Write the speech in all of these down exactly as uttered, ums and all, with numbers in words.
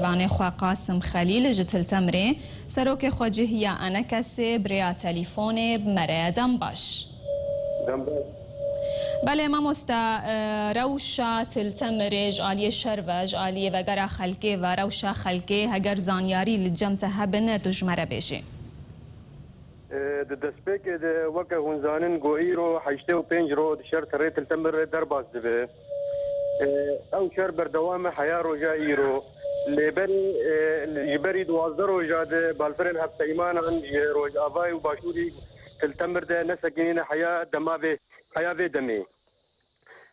Danê xwe Qasim Xelîl ji Til Temirê, serokê xwecihiya Enekesê bi rêya telîfonê bi me re ye. Dem baş. Dem baş. Belê mamosta, e, rewşa Til Temirê ji aliyê şer ve, ji aliyê vegera xelkê ve, rewşa xelkê heger zanyarî li cem te hebin, tu ji me re bêjî. E, di destpêkê de weke hûn zanin ku îro heştê û pênc roj şer li rê Til Temirê derbas dibe. E, ew şer berdewam e heya roja îro. Lê berî, e, ji berî duwazdeh roja de balfirên hevpeymanan ji rojavayê û başûrî Til Temir de nesekinîne heya dema vê, heya vê demê.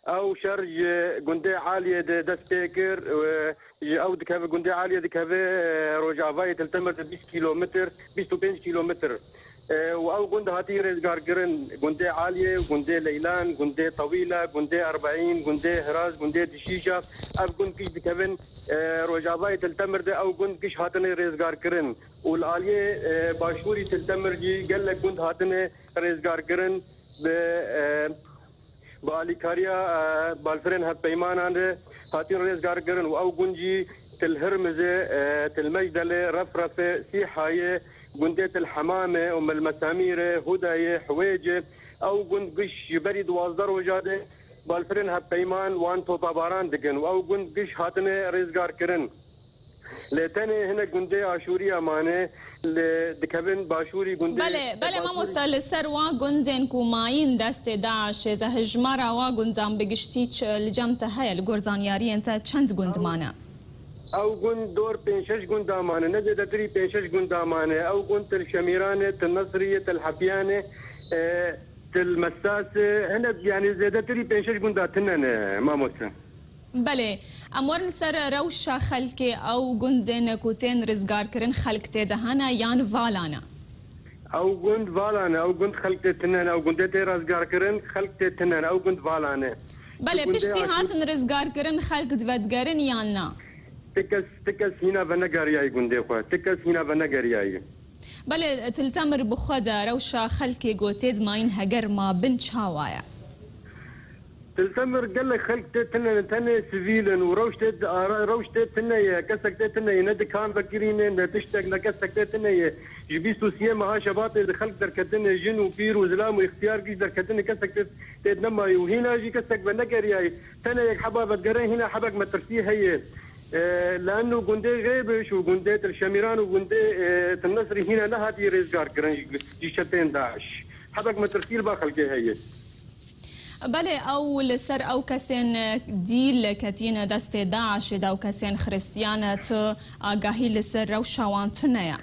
Ew şer ji gundê Aliyê de dest pê kir, e, ji ew dikeve, gundê Aliyê dikeve, e, rojavayê Til Temir de bîst kîlometr, bîst û pênc kîlometr. E, û ew gund hatî rêzgarkirin, gundê Aliyê, gundê Leylan, gundê Tewîla, gundê Erbeîn, gundê Hiraz, gundê Dişîşa, ev gund giş dikevin, e, rojavayê Til Temir de ew gund giş hatine rêzgarkirin. Û li aliyê, e, başûrî Til Temir jî gelek gund hatine rêzgarkirin bi, e, Bi alîkariya, e, balfirên hevpeymanan re hatin rêzgarkirin û ew gund jî Til Hirmizê, e, Til Mecdelê, Refrefê, Sîhayê, gundê Til Hemamê û Mil Mesamîrê, Hudayê, Hiwêcê, ew gund giş ji berî duwazdeh roja de balfirên hevpeyman wan topabaran dikin û ew gund giş hatine rêzgarkirin. Lê tenê hinek gundê Aşûriya mane, lê dikevin başûrî gundê Belê, belê Başûrî. Mamoste, li ser wa gundên ku mayîn destê DAIŞê de hijmara wa gundan bi giştî ç-, li cem te heye, li gor zanyariyên te çend gund mane? Ew gund dor pênc şeş gunda mane, ne zêdetirî pênc şeş gunda mane. Ew gund Til Şemîran e, Til Nesrî ye, Til Hefiyan e, e, Til Mesas e, hinek, yanî zêdetirî pênc şeş gunda tune ne, mamoste. Belê, em werin li ser rewşa xelkê, ew gundên ku tên rizgarkirin xelk tê de hene yan vala ne? Ew gund vala ne, ew gund xelk tê tune ne, ew gundê tê rizgarkirin xelk tê tune ne, ew gund vala ne. Belê, piştî hatin rizgarkirin xelk divedigerin yan na? Ti kes, ti kes hîna venegeriyayî gundê xwe, ti kes hîna venegeriyayî. Belê, Til Temir bi xwe de rewşa xelkê ku tê dimayîn heger ma bin çawa ye? Til Temir gelek xelk tê tune ne, tenê sivîl in û rewş tê ara, rewş tê tune ye, kesek tê tune ye, ne dikan vekirîne, ne tiştek, ne kesek tê tune ye. Ji bîst û siyê meha Şebatê de xelk derketine, jin û pîr û zilam û îxtiyar giş derketine, kesek tê, tê nemayî û hîna jî kesek venegeriyayî. Tenê yek heba vedigerin hîna hebek metirsî heye. E, leanno gundê Xêbiş û gundê Til Şemîran û gundê, e, Til Nesrî hîna nehatî rêzgar kirin ji, ji çeteyên DAIŞ. Hebek metirsî li ba xelkê heye. Belê, ew li ser ew kesên dîl ketîne destê DAIŞê de, ew kesên xiristiyan, tu agahî li ser rewşa wan tune ye?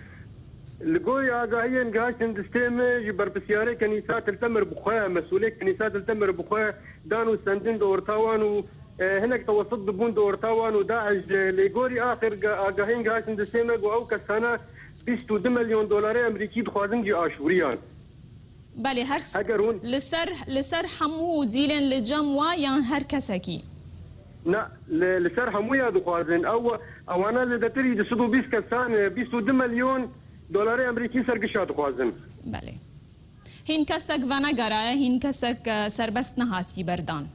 Li gorî agahiyên gihiştin distê me ji berpirsiyarê Kenîsa Til Temir bi xwe, mesûlê Kenîsa Til Temir bi xwe dan û sendin di orta wan û, e, hinek tewesut dibûn di orta wan û DAIŞ de. Lê gorî axir ga-, agahiyên gihiştin distê me ku ew kesana bîst û du milyon dolarê Amerîkî dixwazin ji Aşûriyan. Belê, her s-, Heger hûn li ser, li ser hemû dîlên li cem wa yan her kesekî? Na, li, li ser hemûya dixwazin. Ew, ewana zêdetirî du sed û bîst kesan, e, bîst û du milyon dolarê Amerîkî ser gişa dixwazin. Belê. Hîn kesek venegeraye, hîn kesek, e, serbest nehatî berdan.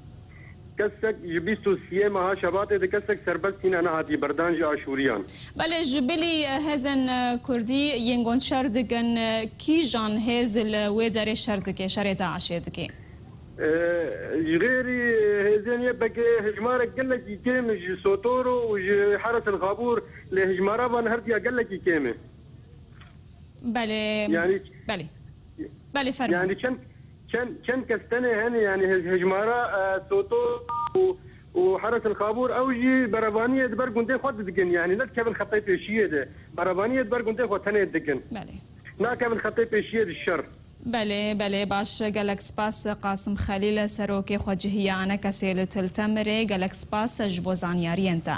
Kesek ji bîst û siyê meha Şebatê de kesek serbest hîna nehatî berdan ji Aşûriyan. Belê, ji bilî, e, hêzên, e, Kurdî yên ku şer dikin, e, kîjan hêz li wê derê şer dike, şerê DAIŞê dike? E, ji xêrî hêzên Y P G hejmarek gelekî kêm ji Sotoro û ji Heres el Xabûr, lê hejmara van herdiya gelekî kêm e. Belê. Yanî Belê. Belê, fermo. Yanî çend, çend, çend kes tenê hene, yanî hij-, hejmara, e, Soto û, û Heres el Xabûr, ew jî berevaniyê di ber gundê xwe didikin, yanî ne dikevin xetê pêşiyê de. Berevaniyê di ber gundê xwe tenê dikin. Belê. Nakevin xetê pêşiyê di şer. Belê, belê, baş. Gelek spas, Qasim Xelîl, serokê xwecihiya Enekesê li Til Temirê. Gelek spas ji bo zanyariyên te.